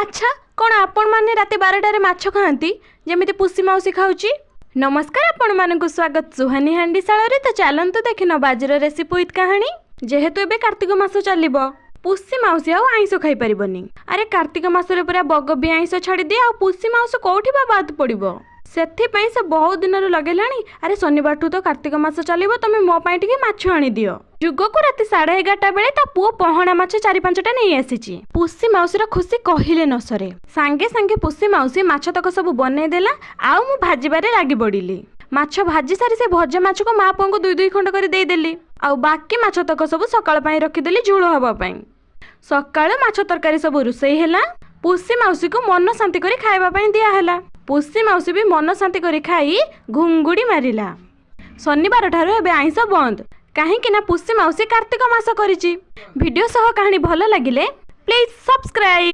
ଆଚ୍ଛା, କ'ଣ ଆପଣମାନେ ରାତି 12ଟାରେ ମାଛ ଖାଆନ୍ତି, ଯେମିତି ପୁଷି ମାଉସୀ ଖାଉଛି? ନମସ୍କାର, ଆପଣମାନଙ୍କୁ ସ୍ୱାଗତ ସୁହାନି ହାଣ୍ଡିଶାଳରେ। ତ ଚାଲନ୍ତୁ ଦେଖିନବା ଆଜିର ରେସିପି ୱିଥ୍ କାହାଣୀ। ଯେହେତୁ ଏବେ କାର୍ତ୍ତିକ ମାସ ଚାଲିବ, ପୁଷି ମାଉସୀ ଆଉ ଆଇଁଷ ଖାଇପାରିବନି। ଆରେ, କାର୍ତ୍ତିକ ମାସରେ ପୁରା ବଗ ବି ଆଇଁଷ ଛାଡ଼ିଦିଏ, ଆଉ ପୁଷି ମାଉସୀ କୋଉଠି ବା ବାଦ ପଡ଼ିବ? ସେଥିପାଇଁ ସେ ବହୁତ ଦିନରୁ ଲଗେଇଲାଣି, ଆରେ ଶନିବାରଠୁ ତ କାର୍ତ୍ତିକ ମାସ ଚାଲିବ, ତମେ ମୋ ପାଇଁ ଟିକେ ମାଛ ଆଣିଦିଅ। ଯୁଗକୁ ରାତି 11:30 ବେଳେ ତା ପୁଅ ପହଣା ମାଛ ଚାରି ପାଞ୍ଚଟା ନେଇ ଆସିଛି। ପୁଷି ମାଉସୀର ଖୁସି କହିଲେ ନ ସରେ। ସାଙ୍ଗେ ସାଙ୍ଗେ ପୁଷି ମାଉସୀ ମାଛ ତକ ସବୁ ବନେଇ ଦେଲା, ଆଉ ମୁଁ ଭାଜିବାରେ ଲାଗି ପଡ଼ିଲି। ମାଛ ଭାଜି ସାରି ସେ ଭଜା ମାଛକୁ ମା ପୁଅଙ୍କୁ ଦୁଇ ଦୁଇ ଖଣ୍ଡ କରି ଦେଇଦେଲି, ଆଉ ବାକି ମାଛ ତକ ସବୁ ସକାଳ ପାଇଁ ରଖିଦେଲି ଝୋଳ ହବା ପାଇଁ। ସକାଳୁ ମାଛ ତରକାରୀ ସବୁ ରୋଷେଇ ହେଲା। ପୁଷି ମାଉସୀକୁ ମନ ଶାନ୍ତି କରି ଖାଇବା ପାଇଁ ଦିଆହେଲା। ପୁଷି ମାଉସୀ ବି ମନ ଶାନ୍ତି କରି ଖାଇ ଘୁଙ୍ଗୁଡ଼ି ମାରିଲା। ଶନିବାର ଠାରୁ ଏବେ ଆଇଁଷ ବନ୍ଦ, କାହିଁକି ନା ପୁଷି ମାଉସୀ କାର୍ତ୍ତିକ ମାସ କରିଛି। ଭିଡ଼ିଓ ସହ କାହାଣୀ ଭଲ ଲାଗିଲେ ପ୍ଲିଜ୍ ସବସ୍କ୍ରାଇବ୍।